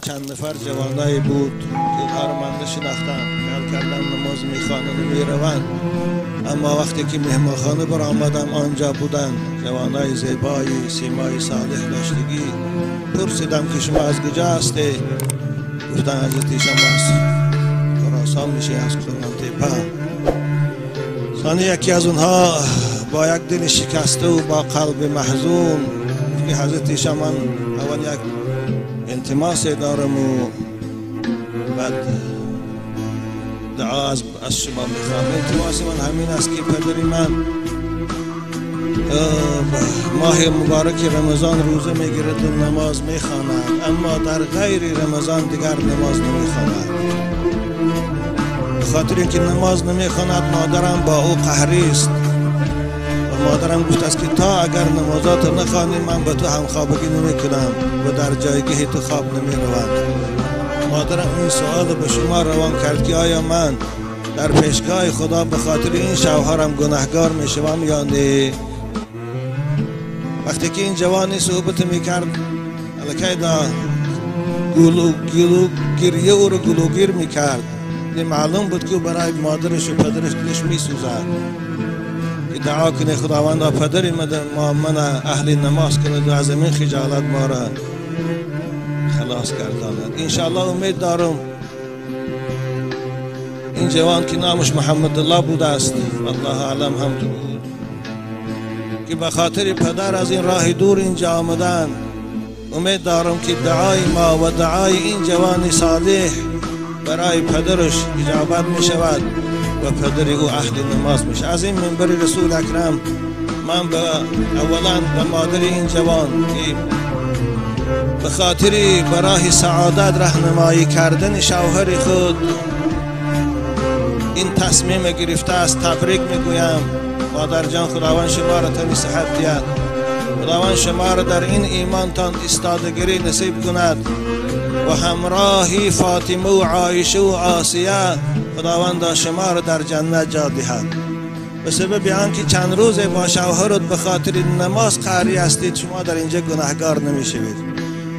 چند نفر جوانایی بود که اونها رو من نشناختم، خیال کردم نماز میخوانند و میروند، اما وقتی که مهمانخانه برآمدم آنجا بودند جوانای زیبایی، سیمای صالح داشتگی. پرسیدم که شما از کجا هستید؟ گفتن حضرت شما از خراسان میشه، از قرغانتپه. ثانی یکی از اونها با یک دل شکسته و با قلب محزون که حضرت شما من اول یک التماس دارم و بعد دعا از شما میخوام. التماس من همین است که پدر من ماه مبارک رمضان روزه میگیرد و نماز میخواند، اما در غیر رمضان دیگر نماز نمیخواند. به خاطر اینکه نماز نمیخواند مادرم با او قهری است و مادرم گفت است که تا اگر نمازات نخوانی من به تو همخوابگی نمیکنم و در جایگاه تو خواب نمیروم. مادرم این سوال به شما روان کرد که آیا من در پیشگاه خدا به خاطر این شوهرم گناهگار میشوم یا نه؟ وقتی که این جوانی صحبت میکرد الکی دا گلو گریه او رو گلوگیر میکرد. معلوم بود که برای مادرش و پدرش دلش میسوزد که دعا کنه خداوند پدر ما من اهل نماز کند و از این خجالت ما را خلاص گرداند. انشاءالله امید دارم این جوان که نامش محمد الله بوده است، الله اعلم هم تو بود، که به خاطر پدر از این راه دور اینجا آمدن، امید دارم که دعای ما و دعای این جوان صالح برای پدرش اجابت می شود و پدر او اهل نماز میشه. از این منبر رسول اکرم من به اولا به مادر این جوان که به خاطر برای سعادت راهنمایی کردن شوهر خود این تصمیم گرفته است تبریک میگویم. مادر جان خداوند شما را تنی صحت دهد، خداوند شما را در این ایمانتان ایستادگی نصیب کند و همراهی فاطمه و عایشه و آسیه خداوند شما را در جنت جا دهد. به سبب آنکه چند روز با شوهرت به خاطر نماز قهری هستید شما در اینجا گناهگار نمیشوید.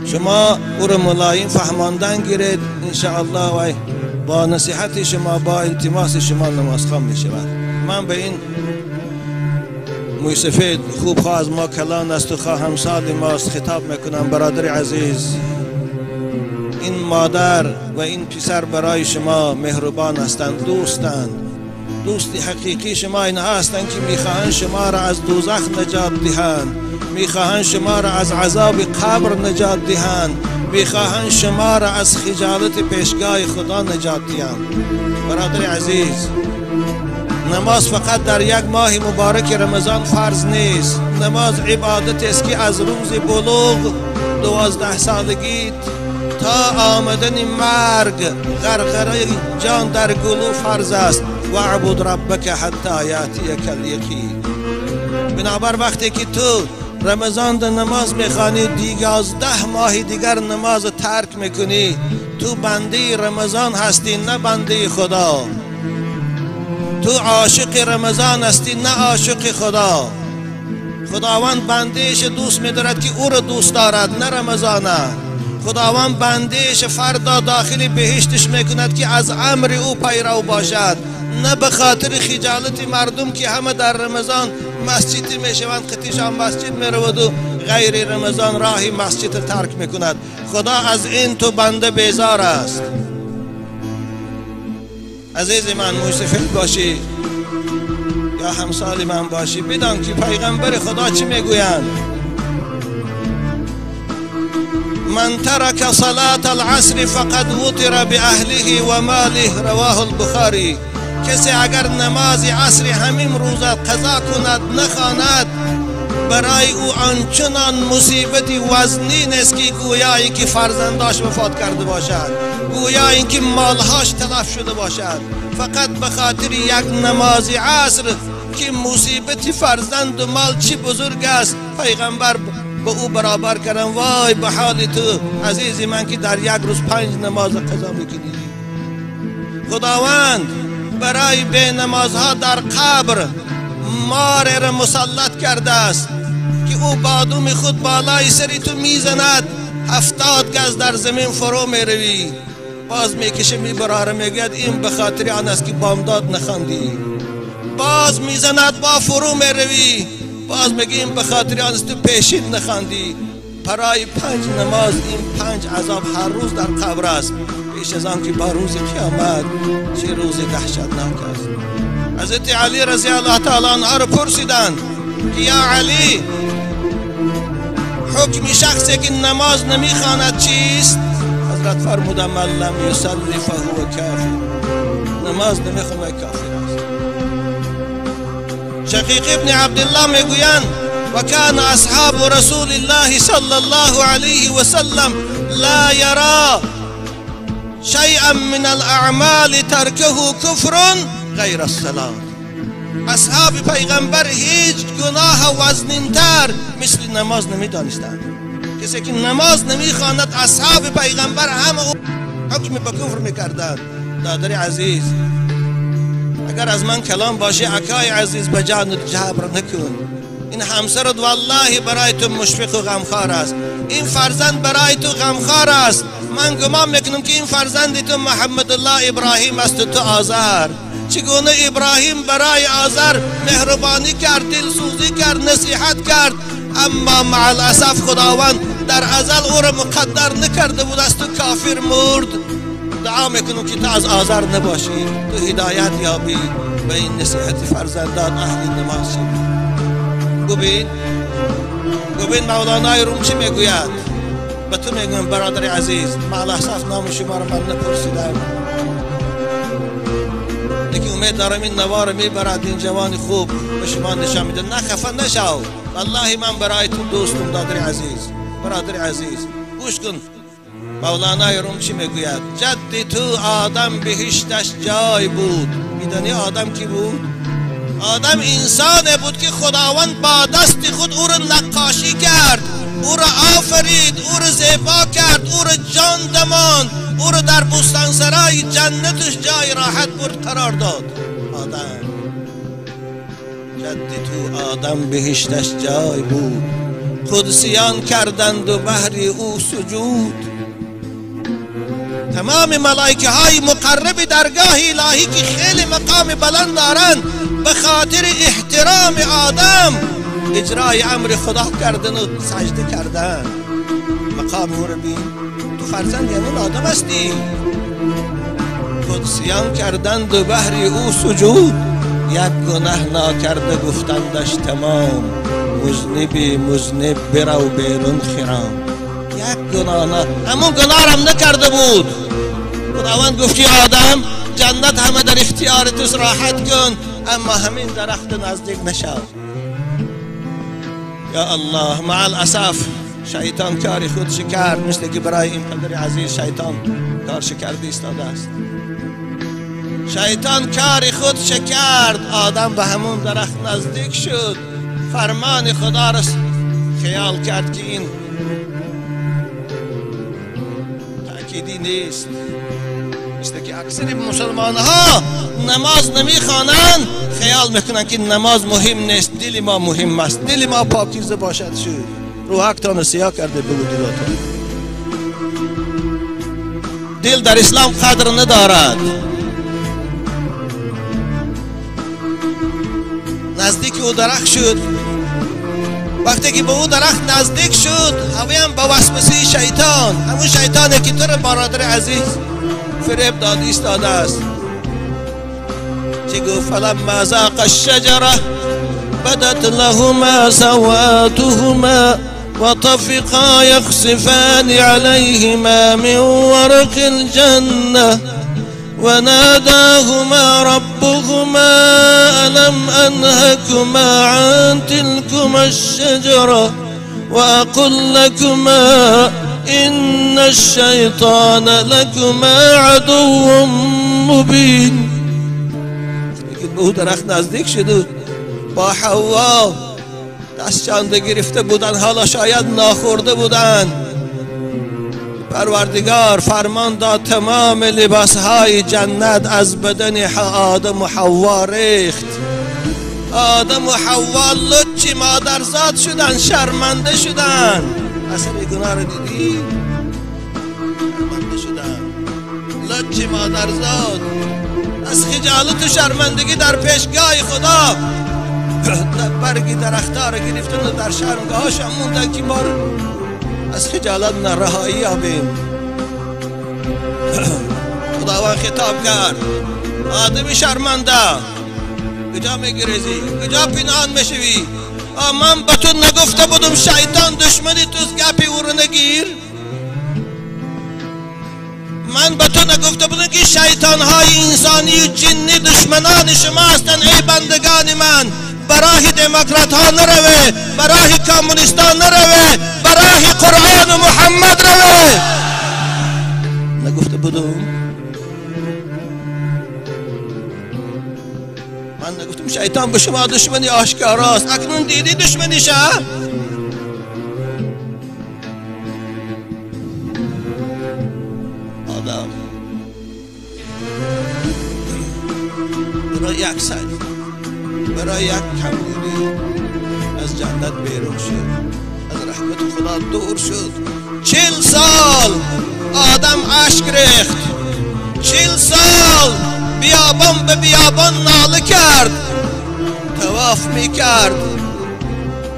شما او را ملایم فهماندن گیرید انشاءالله و با نصیحت شما با التماس شما نمازخوان می شود. من به این موی سفید خوب خواه از ما کلان است و خواه همسال ماست خطاب میکنم. برادر عزیز، این مادر و این پسر برای شما مهربان هستند، دوستند. دوستی حقیقی شما اینها هستند که میخواهند شما را از دوزخ نجات دهند، میخواهند شما را از عذاب قبر نجات دهند، میخواهند شما را از خجالت پیشگاه خدا نجات دهند. برادر عزیز، نماز فقط در یک ماه مبارک رمضان فرض نیست. نماز عبادت است که از روز بلوغ 12 سالگی تا آمدن مرگ غرغره جان در گلو فرض است. واعبد ربک حتی یاتیک الیقین. بنابر وقتی که تو رمضان در نماز میخوانی 11 ماه دیگر نماز ترک میکنی، تو بنده رمضان هستی نه بنده خدا. تو عاشق رمضان هستی نه عاشق خدا. خداوند بندهش دوست میدارد که او را دوست دارد نه رمضانه. خداوند بندهش فردا داخل بهشتش میکند که از امر او پیرو باشد، نه به خاطر خجالت مردم که همه در رمضان مسجد میشوند، قطیشان مسجد میرود و غیر رمضان راهی مسجد ترک میکند. خدا از این تو بنده بیزار است. عزیز من، موی باشی یا همسال من باشی، بدان که پیغمبر خدا چی میگویند: من ترک صلاة العصر فقد وتر بأهله و ماله، رواه البخاری. کسی اگر نماز عصر همین روز قضا کند نخواند، برای او آنچنان مصیبت وزنی نیست که گویا اینکه فرزنداش وفات کرده باشد، گویا اینکه مالهاش تلف شده باشد. فقط به خاطر یک نماز عصر که مصیبت فرزند و مال چی بزرگ است، پیغمبر به او برابر کردن. وای به حال تو عزیز من که در یک روز 5 نماز قضا میکنی. خداوند برای بی نمازها در قبر مار را مسلط کرده است که او بادوم خود بالای سری تو میزند 70 گز در زمین فرو میروی، باز میکشه میبراره، میگوید این به خاطر آن است که بامداد نخواندی. باز میزند، با فرو میروی، باز میگه این به خاطر آن است تو پیشین نخواندی. برای 5 نماز این 5 عذاب هر روز در قبر است، پیش از آن که با روز قیامت چه روز دهشتناک است. حضرت علی رضی الله تعالی عنه را پرسیدند که یا علی، حکم شخصی که نماز نمیخواند چیست؟ حضرت فرمودند من لم یصلی فهو کافر، نماز نمیخواند کافر است. شقیق ابن عبدالله میگویند وكان أصحاب رسول الله صلى الله عليه وسلم لا يرى شيئا من الأعمال تركه كفر غير الصلاة. اصحاب پیغمبر هیچ گناه وزنینتر مثل نماز نمیدانستند. کسی که نماز نمیخواند اصحاب پیغمبر هم حکم به کفر میکردند. دادر عزیز، اگر از من کلام باشه اکای عزیز به جان جبر نکن. این همسرت والله برای تو مشفق و غمخوار است، این فرزند برای تو غمخوار است. من گمان میکنم که این فرزند تو محمد الله ابراهیم است و تو آذر. چگونه ابراهیم برای آذر مهربانی کرد، دلسوزی کرد، نصیحت کرد، اما مع الاسف خداوند در ازل او را مقدر نکرده بود، از تو کافر مرد. دعا میکنم که تو از آذر نباشی، تو هدایت یابی به این نصیحت فرزندان اهل نماز شوی. ببین مولانای روم چی میگوید؟ به تو میگویم برادر عزیز، مع الاسف نام شما را من نپرسیدم، لیکن امید دارم این نوار میبرد، این جوان خوب به شما نشان میده. نه خفه نشو، والله من برای تو دوستم. دادر عزیز، برادر عزیز گوش کن مولانای روم چی میگوید. جد تو آدم بهشتش جای بود. میدانی آدم کی بود؟ آدم انسان بود که خداوند با دست خود او را نقاشی کرد، او را آفرید، او را زیبا کرد، او را جان دماند، او را در بستانسرای جنتش جای راحت برد قرار داد. آدم جد تو آدم بهشتش جای بود، قدسیان کردند و بهر او سجود. تمام ملائکه های مقرب درگاه الهی که خیلی مقام بلند دارند، به خاطر احترام آدم اجرای امر خدا کردن و سجده کردن. مقام او رو بین، تو فرزند یعنی آدم هستی. قدسیان کردند و بهر او سجود، یک گناه ناکرده گفتندش تمام، مذنبی مذنب برو بیرون خرام. یک گناه نه، همون گناه هم نکرده بود. خداوند گفت که آدم جنت همه در اختیار توست، راحت کن، اما همین درخت نزدیک نشو. یا الله، مع الاسف شیطان کار خودش کرد، مثل که برای این پدر عزیز شیطان کار کرده ایستاده است. شیطان کار خودش کرد، آدم به همون درخت نزدیک شد، فرمان خدا را خیال کرد که این تأکیدی نیست. مثل که اکثر مسلمان ها نماز نمیخوانند، خیال میکنند که نماز مهم نیست، دل ما مهم است، دل ما پاکیزه باشد. شد روحکتان سیاه کرده بگو دلاتان. دل در اسلام قدر ندارد. نزدیک او درخت شد، وقتی که به او درخت نزدیک شد، هم با وسوسه شیطان، همون شیطانی که تو را برادر عزیز فریب داد ایستاده است، چه گفت؟ فلما ذاق الشجره بدت لهما سوآتهما وطفقا يخصفان عليهما من ورق الجنة وناداهما ربهما ألم أنهكما عن تلكما الشجرة وأقل لكما إن الشيطان لكما عدو مبين. به او درخت نزدیک شد، با حوا دست چنده گرفته بودن، حالا شاید ناخورده بودن. پروردگار فرمان داد تمام لباسهای جنت از بدن آدم و حوا ریخت. آدم و حوا لچ مادرزاد شدن، شرمنده شدن. اثر گناه رو دیدی؟ شرمنده شدم. لچ مادرزاد از خجالت و شرمندگی در پیشگاه خدا برگی درخت‌ها رو گرفتن و در شرمگاهاش هم موندن که ما از خجالت نرهایی یابیم. خداوند خطاب کرد آدمی شرمنده، کجا میگریزی؟ کجا پنهان میشوی؟ من به تو نگفته بودم شیطان دشمنی توست، گپی او رو نگیر؟ من به تو نگفته بودم که شیطان های انسانی و جنی دشمنان شما هستند ای بندگان من؟ برای دموکرات ها نروه، برای کمونیست ها نروه، برای قرآن و محمد روه. نگفته بودم؟ من نگفتم شیطان به شما دشمنی آشکاراست؟ اکنون دیدی دشمنیشه؟ آدم برای یک سال، برای یک کمبودی از جنت بیرون شد، از رحمت خدا دور شد. 40 سال آدم اشک ریخت، 40 سال بیابان به بیابان ناله کرد، طواف میکرد.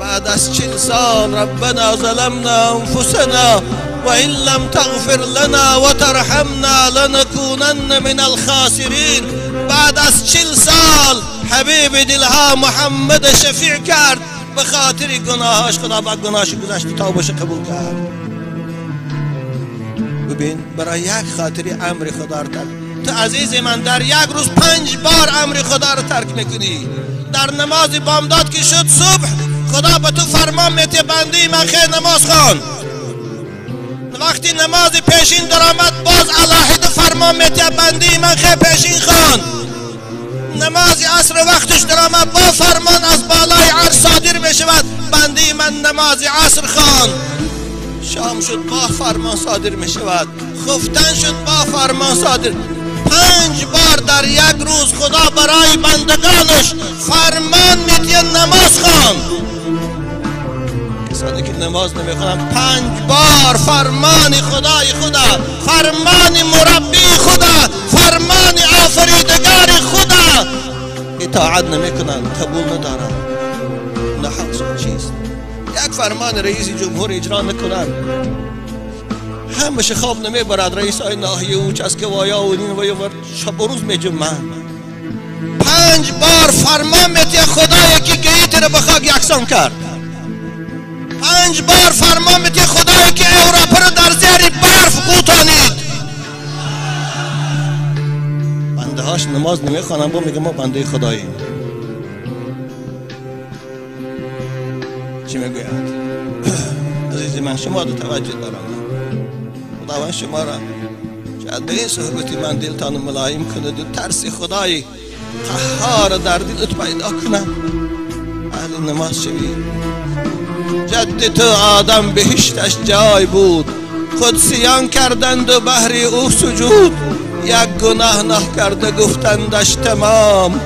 بعد از 40 سال ربنا ظلمنا انفسنا وإن لم تغفر لنا وترحمنا لنكونن من الخاسرین. بعد از 40 سال حبیب دلها محمد شفیع کرد، به خاطر گناهاش خدا با گناهش گذشت، توبهش قبول کرد. ببین برای یک خاطری امر خدا رو ترک. تو عزیز من در یک روز 5 بار امر خدا رو ترک میکنی. در نماز بامداد که شد صبح، خدا به تو فرمان میته بنده من خیر نماز خوان. وقتی نماز پیشین درآمد باز علاهده فرمان میته بنده من خیر پیشین خوان. نماز عصر وقتش درآمد با فرمان از بالای عرش صادر میشود بنده من نماز عصر خوان. شام شد با فرمان صادر میشود، خفتن شد با فرمان صادر. 5 بار در یک روز خدا برای بندگانش فرمان میده نماز خوان. کسانی که نماز نمیخوانند 5 بار فرمان خدای خدا، فرمان مربی خدا، فرمان آفریدگار خدا اطاعت نمیکنند، قبول ندارند. نه حقشان چیست؟ یک فرمان رئیس جمهور اجرا نکنند، همش خواب نمیبرد. رئیس های ناحیه و چسکه وایا و این و شب و روز میجمعند. 5 بار فرمان میده خدایی که گیت رو به خاک یکسان کرد. 5 بار فرمان میده خدایی که اروپا رو در زیر برف قوتانید. بنده هاش نماز نمیخوانند، با میگه ما بنده خداییم. چی میگوید؟ عزیز من شما رو توجه دارم، خداوند شما را شاید به این صحبتی من دلتان ملایم کند و ترس خدای قهار در دلت پیدا کنم. اهل نماز شوید. جد تو آدم بهشتش جای بود، قدسیان کردند و بهر او سجود. یک گناه نکرده گفتندش تمام،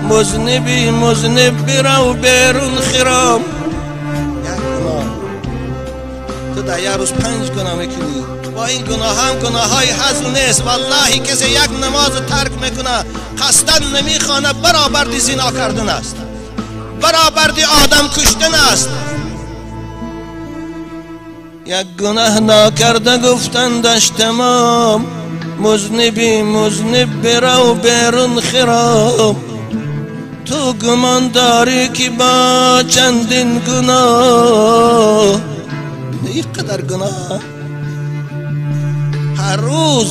مذنبی مذنب برو بیرون خرام. یک گناه تو در یک روز 5 گناه میکنی. با این گناه هم گناه های هزل نیست. والله کسی یک نماز ترک میکنه قصداً نمیخوانه، برابردی زنا کردن است، برابردی آدم کشتن است. یک گناه ناکرده گفتندش تمام، مذنبی مذنب برو بیرون خرام. تو گمان داری که با چندین گناه، اینقدر گناه هر روز،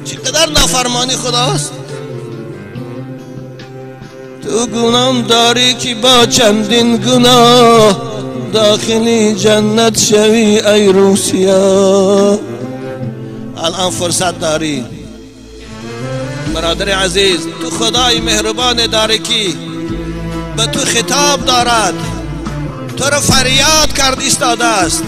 چقدر نافرمانی خداست. تو گناه داری که با چندین گناه داخلی جنت شوی ای روسیا. الان فرصت داری برادر عزیز، تو خدای مهربان داری که به تو خطاب دارد، تو رو فریاد کرد ایستاده است.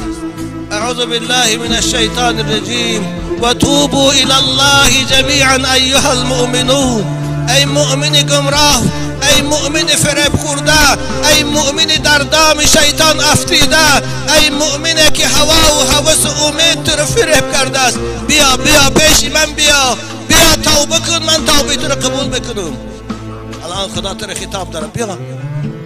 اعوذ بالله من الشیطان الرجیم و توبوا الی الله جمیعا ایها المؤمنون. ای مؤمن گمراه، ای مؤمن فریب خورده، ای مؤمن در دام شیطان افتیده، ای مؤمن که هوا و هوس و امید تو رو فریب کرده است، بیا بیا پیش من، بیا بیا توبه کن، من توبه تو رو قبول میکنم. الان خدا تو رو خطاب داره، بیا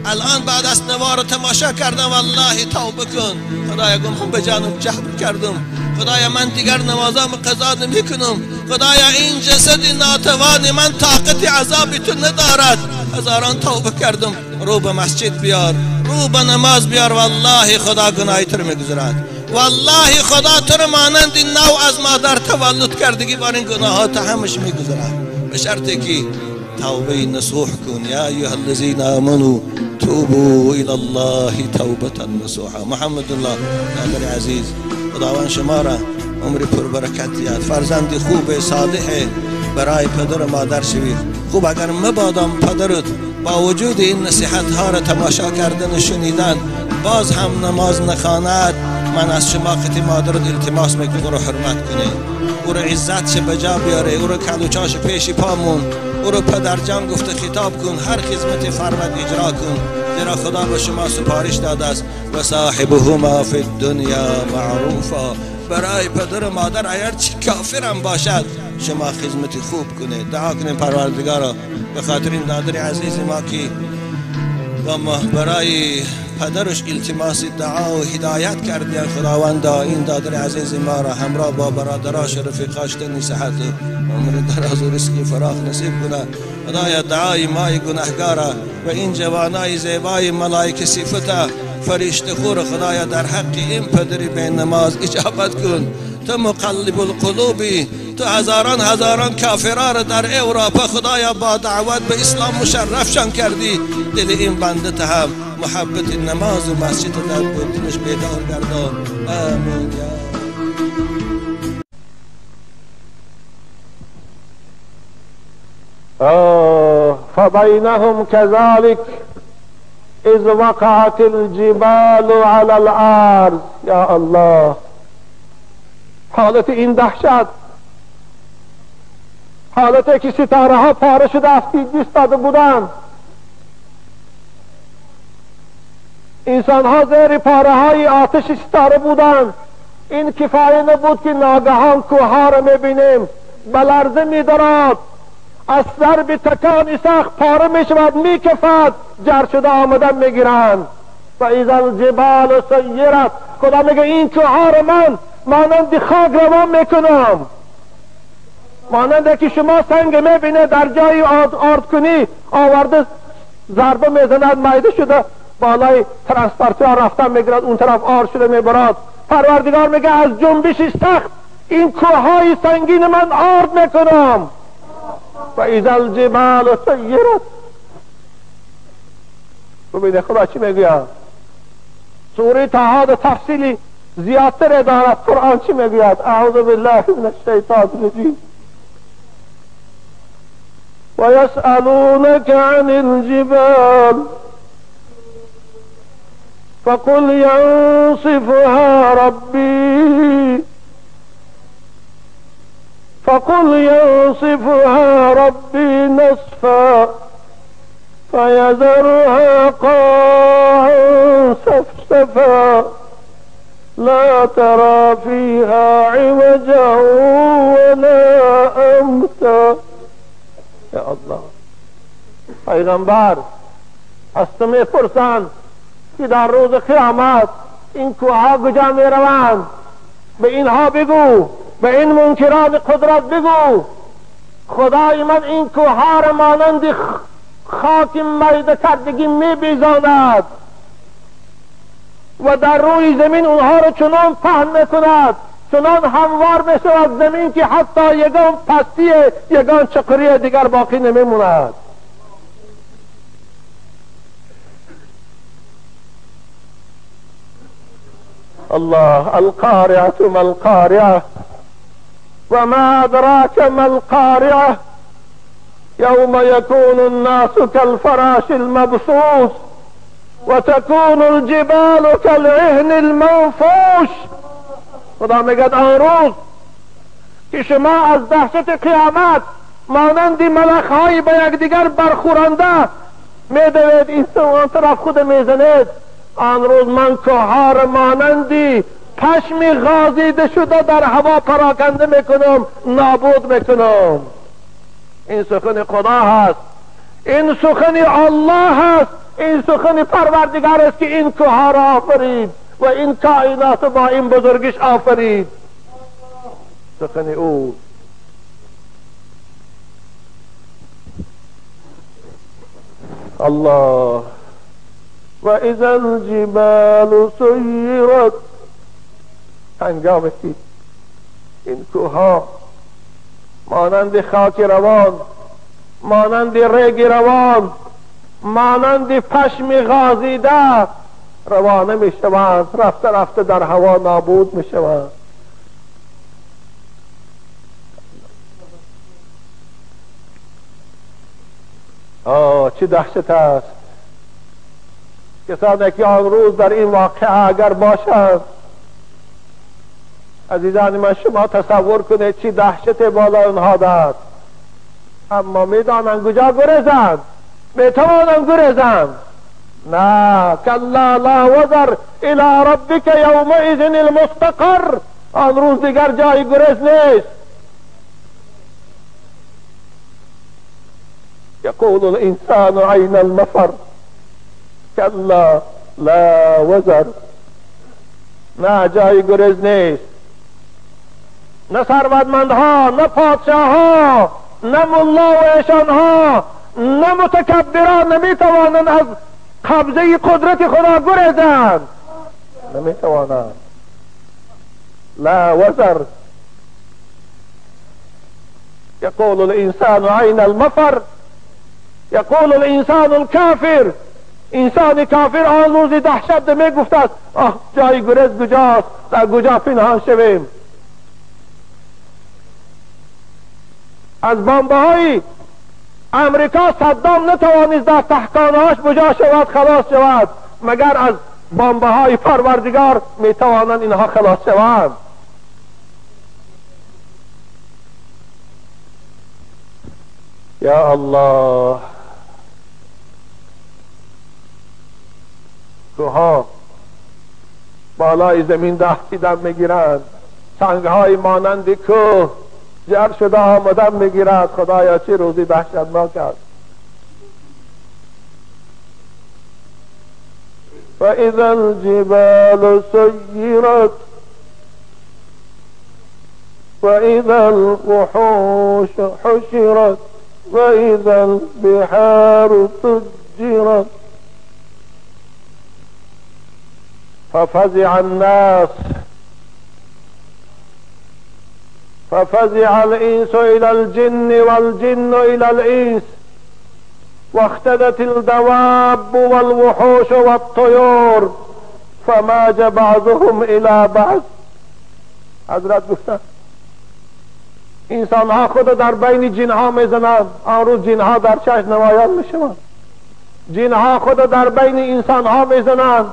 الان بعد از نوار تماشا کردم، والله توبه کن. خدایا گم به جانم جبر کردم، خدایا من دیگر نمازام قضا نمیکنم، خدایا این جسد ناتوان من طاقت عذاب تو ندارد، هزاران توبه کردم. رو به مسجد بیار، رو به نماز بیار، والله خدا گناهی تو رو میگذرد. والله خدا تو رو مانند نو از مادر تولد کردگی بار این گناهات همش میگذرد، به شرطی که توبه نصوح کن. یا ایها الذین آمنوا توبوا الى الله توبة نصوحا. محمد الله برادر عزیز، خداوند شما را عمر پربرکت یاد، فرزند خوب صالح برای پدر و مادر شوید. خوب اگر مبادم پدرت با وجود این نصیحت ها را تماشا کردن و شنیدن باز هم نماز نخواند، من از شما قطعی مادرت التماس میکنم او را حرمت کنید، او را عزت به جا بیاره، او را کلوچاش پیش پامون، او را پدرجان گفته خطاب کن، هر خدمت فرمد اجرا کن، زیرا خدا به شما سپارش داده است و صاحبهما فی الدنیا معروفا. برای پدر و مادر اگر چی کافرم باشد شما خدمت خوب کنید. دعا کنیم پروردگارا به خاطر این دادر عزیز ما که و ما برای پدرش التماس دعا و هدایت کردیم، خداوند این دادر عزیز ما را همراه با برادراش و رفیقاش تنی صحت عمر دراز و رزق فراخ نصیب کنه. خدایا دعای مای گناهگارا و این جوانای زیبای ملائکه صفته فرشته خور، خدایا در حق این پدری به نماز اجابت کن. تو مقلب القلوبی، تو هزاران هزاران کافران را در اروپا خدایا با دعوت به اسلام مشرفشان کردی، دل این بنده ته هم محبت نماز و مسجد در دلش بیدار گردان. آمین. فبینهم كذلك اذ وقعت الجبال على الارض. یا الله، حالت این دهشت، حالتی که ستاره ها پاره شده افتید ایستاده بودند، انسان ها زیر پاره های آتش ستاره بودند. این کفایه نبود که ناگهان کوه را میبینیم به لرزه میدارد، از ضرب تکان سخت پاره میشود، میکفد، جر شده آمدن میگیرند. و اذا الجبال سیرت، خدا میگه این کوه را من مانند خاک روان میکنم، مانند که شما سنگ میبینه در جای آرد کنی آورده ضربه میزند، میده شده بالای ترانسپورتر رفتن میگیرد، اون طرف آرد شده میبرد. پروردگار میگه از جنبش سخت این کوههای سنگین من آرد میکنم. و اذا الجبال سیرت. ببینه خدا چی میگوید. سوره طه تفصیلی زیادتر دارد. قرآن چی میگوید؟ اعوذ بالله من الشیطان الرجیم. ويسألونك عن الجبال فقل ينصفها ربي فقل ينصفها ربي نصفا فيذرها قاعا سفسفا لا ترى فيها عوجا ولا أمتا. یا الله، پیغمبر از تو میپرسند که در روز قیامت این کوهها کجا میروند؟ به اینها بگو، به این منکران قدرت بگو خدای من این کوهها را مانند خاک میده کردگی میبیزاند و در روی زمین اونها را چنان پهن میکند، چنان هموار میشود زمین که حتی یگان پستی یگان چقری دیگر باقی نمیموند. الله. القارعة ما القارعة وما أدراك ما القارعة يوم يكون الناس كالفراش المبثوث وتكون الجبال كالعهن المنفوش. خدا میگد آن روز که شما از دهشت قیامت مانند ملخهایی به یکدیگر برخورنده میدوید این آن طرف خود میزنید. آن روز من کوه‌ها را مانندی پشمی غازیده شده در هوا پراکنده میکنم، نابود میکنم. این سخن خدا هست، این سخن الله هست، این سخن پروردگار است که این کوه‌ها را آفرید و این کائنات با این بزرگش آفرید. سخن او. الله. و اذا الجبال سیرت، هنگامی که این کوه‌ها مانند خاک روان، مانند ریگ روان، مانند پشم غازیده روانه می شوند، رفته رفته در هوا نابود می شوند. آه چه دهشت است! کسانی که آن روز در این واقعه اگر باشند، عزیزان من شما تصور کنید چه دهشت بالا آنها دارد. اما میدانند کجا گریزند، میتوانند گریزند. نه، کلا لا وزر الی ربک یومئذ المستقر. آن روز دیگر جای گریز نیست. یقول الانسان عین المفر کلا لا وزر. نه، جای گریز نیست. نه ثروتمندها، نه پادشاهها، نه ملا و ایشانها، نه متکبران نمیتوانند از قبضه قدرت خدا گریزند، نمیتوانند. لا وزر. یقول الانسان عین المفر، یقول الانسان الکافر. انسان کافر آن روز دهشت میگفت است آه جای گریز کجاست، در کجا پنهان شویم. از بمب‌های امریکا صدام نتوانست در تحکانهاش بجا شود، خلاص شود، مگر از بمب‌های پروردگار میتوانند اینها خلاص شوند. یا الله، کوه‌ها بالای زمین دهشیدن میگیرند، سنگهای مانند کوه جر شده آمدن میگیرد. خدایا چه روزی دهشتناک است. فإذا الجبال سيرت وإذا الوحوش حشرت وإذا البحار سجرت ففزع الناس، ففزع الإنس إلى الجن والجن إلى الإنس واختدت الدواب والوحوش والطيور فماج بعضهم إلى بعض. حضرت گفتن انسان ها خود در بین جن ها میزنند، آن روز جن ها در چشم نمایان میشوند. جن ها خود در بین انسان ها میزنند،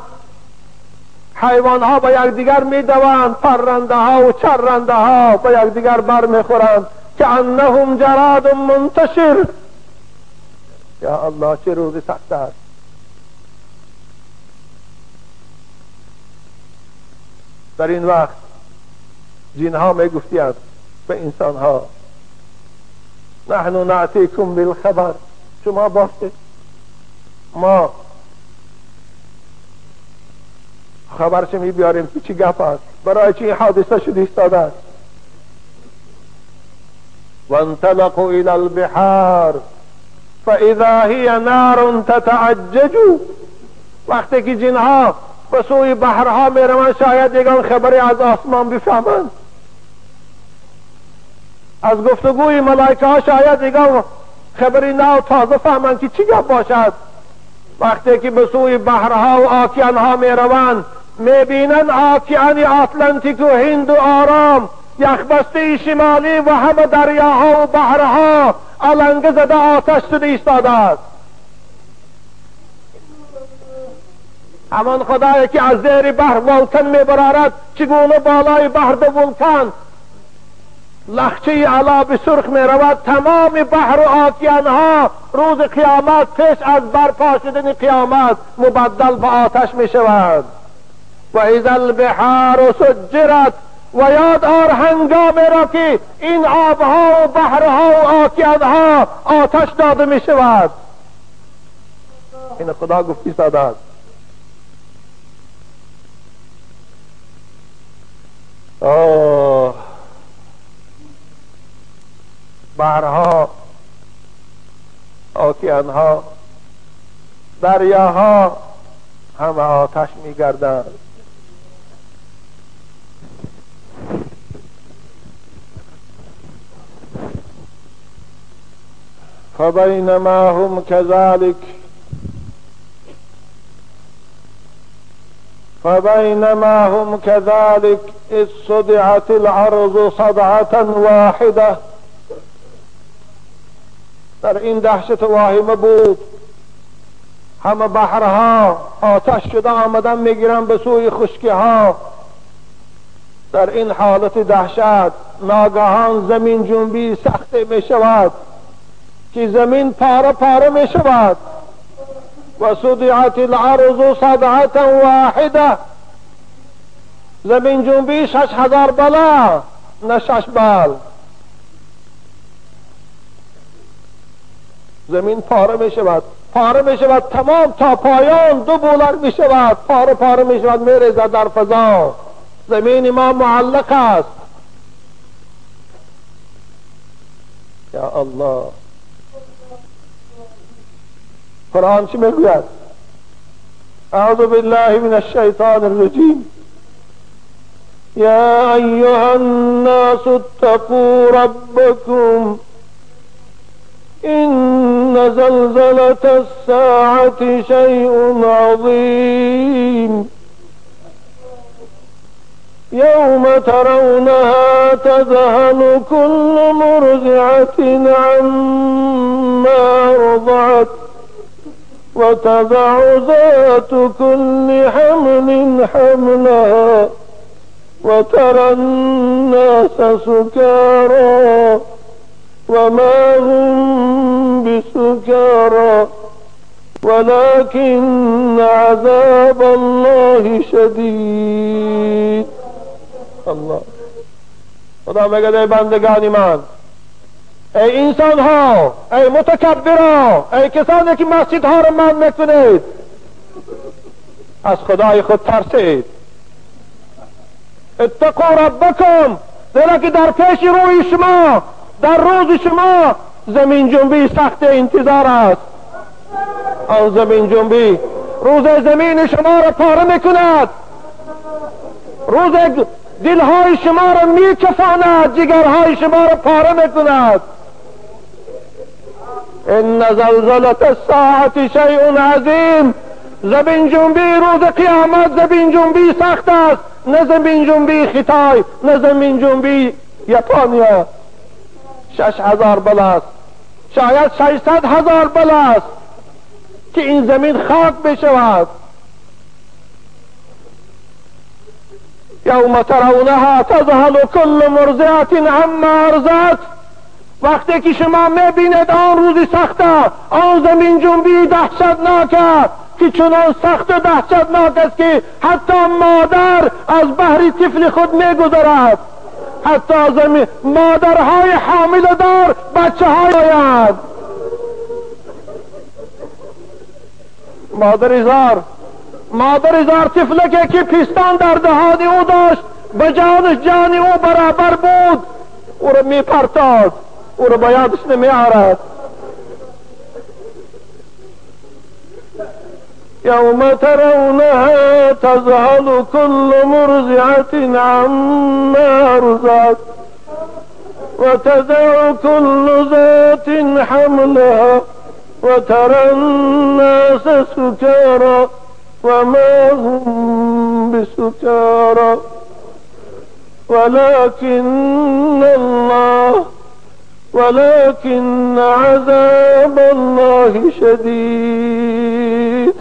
حیوان ها با یکدیگر میدوند، پرنده ها و چرنده ها با یکدیگر بر میخورند که انهم جراد منتشر. یا الله چه روزی سخت است. در این وقت جن ها میگفتند به انسان ها نحن نأتیکم بالخبر، شما باشید ما خبرش می بیاریم که چی گپ است، برای چی حادثه شده ایستاده است. وانطلقوا الى البحار فاذا هي نار تتعجج. وقتی که جنها به سوی بحرها میروند شاید یگان خبری از آسمان بفهمند، از گفتگوی ملائکه ها شاید یگان خبری نو تازه فهمند که چی گپ باشد. وقتی که به سوی بحرها و آکیانها میروند میبینند آکیان آتلانتیک و هند و آرام، یخبسته شمالی و همه دریاها و بحرها علنگه زده آتش شده ایستاده است. همان خدایی که از زیر بحر ولکن میبرارد چگونه بالای بحر دو ولکن لخچه علا به سرخ می رود، تمام بحر و آکیانها روز قیامت پیش از برپا شدن قیامت مبدل به آتش می شود. و اذا البحار سجرت، و یاد آر هنگام را که این آبها و بحرها و آکیانها آتش داده می شود. این خدا گفتی ساده است. آه، بحرها، آکیانها، دریاها همه آتش می گردند. فبینما هم كذلك فبینما هم كذلك اذ صدعت الارض صدعة واحدة. در این دهشت واهمه بود، همه بحرها آتش شده آمدن میگیرن به سوی خشکی ها. در این حالت دهشت ناگهان زمین جنبی سخت می شود که زمین پاره پاره می شود. و صدعت الارض صدعة واحدة، زمین جنبی 6000 بلا، نه 6 بل. زمین پاره می شود، پاره می شود تمام تا پایان، دو بولر می شود، پاره پاره می شود، می ریزد در فضا. زمین ما معلق است. یا الله، قرآن چی میگوید؟ اعوذ بالله من الشیطان الرجیم. یا ایها الناس اتقوا ربکم إن زلزلة الساعة شيء عظيم يوم ترونها تذهل كل مرضعة عما أرضعت وتضع ذات كل حمل حملها وترى الناس سكارى وما هم بسكارى ولكن عذاب الله شدید. الله، خدا میگه ای بندگان من، ای انسان ها، ای متکبرها، ای کسانی که مسجد ها رو من میکنید، از خدای خود ترسید. اتقوا ربکم، زیرا که در پیش روی شما، در روز شما زمین جنبی سخت انتظار است. آن زمین جنبی روز زمین شما را پاره میکند، روز دلهای شما را میکفاند، جگرهای شما را پاره میکند. ان زلزلة الساعة شیء عظیم. زمین جنبی روز قیامت زمین جنبی سخت است، نه زمین جنبی خطای، نه زمین جنبی یاپانیا. 6000 بل است، شاید 600,000 بل است که این زمین خاک بشود. یوم ترونها تذهل کل مرضعة عما ارضعت. وقتی که شما میبیند آن روز سخته، آن زمین جنبی دهشتناکه که چنان سخت و دهشتناک است که حتی مادر از بحر طفل خود میگذرد، حتی زمین مادرهای حامل دار بچه های آید. مادر زار طفلکه که پستان در دهان او داشت، به جانش جان او برابر بود، او را میپرتاد، او را به یادش نمیآرد. یوم ترونها تذهل كل مرضعة عما أرضعت وتضع كل ذات حملها وترى الناس سكارى وما هم بسكارى ولكن الله ولكن عذاب الله شدید.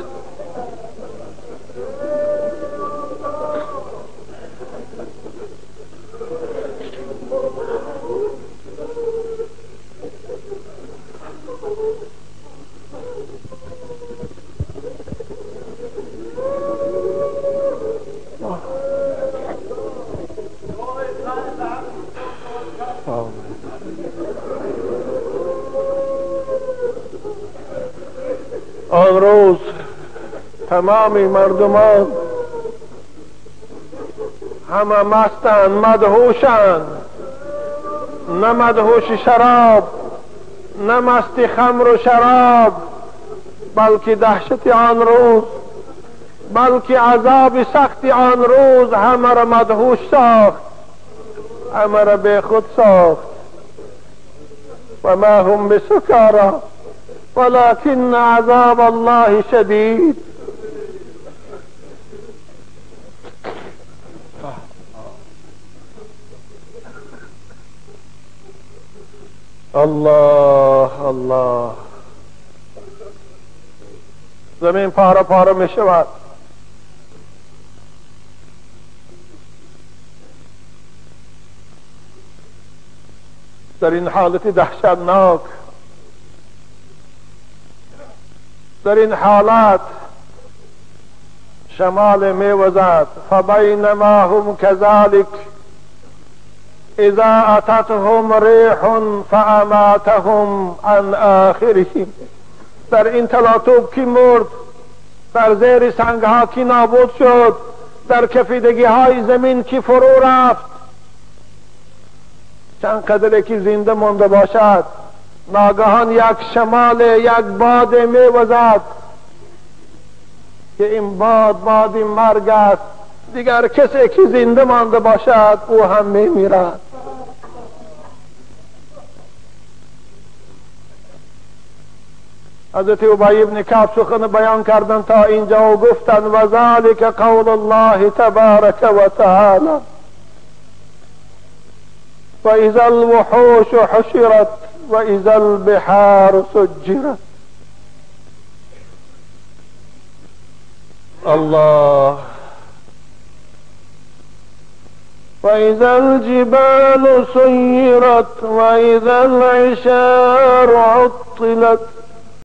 آن روز تمام مردمان همه مستند، مدهوشند، نه مدهوش شراب، نه مست خمر و شراب، بلکه دهشت آن روز، بلکه عذاب سخت آن روز همه را مدهوش ساخت، همه را به خود ساخت. و ما هم بسکارى ولكن عذاب الله شدید. الله الله. زمین پاره پاره می شود. در این حالت دهشتناک، در این حالت شمال می وزد. فبینما هم كذلك اذا اتتهم ریح فاماتهم عن آخرهم. در این تلاطم کی مرد، در زیر سنگ ها کی نابود شد، در کفیدگی های زمین کی فرو رفت. چند قدر کی زنده مانده باشد، ناگهان یک شمال، یک باد می وزد که این باد باد مرگ است. دیگر کسی که زنده مانده باشد او هم می میرد. حضرت ابی ابن کعب سخن بیان کردند تا اینجا و گفتند و ذلک قول الله تبارک و تعالی و اذا الوحوش حشرت و اذا البحار سجرت. الله. وإذا الجبال سيرت وإذا العشار عطلت.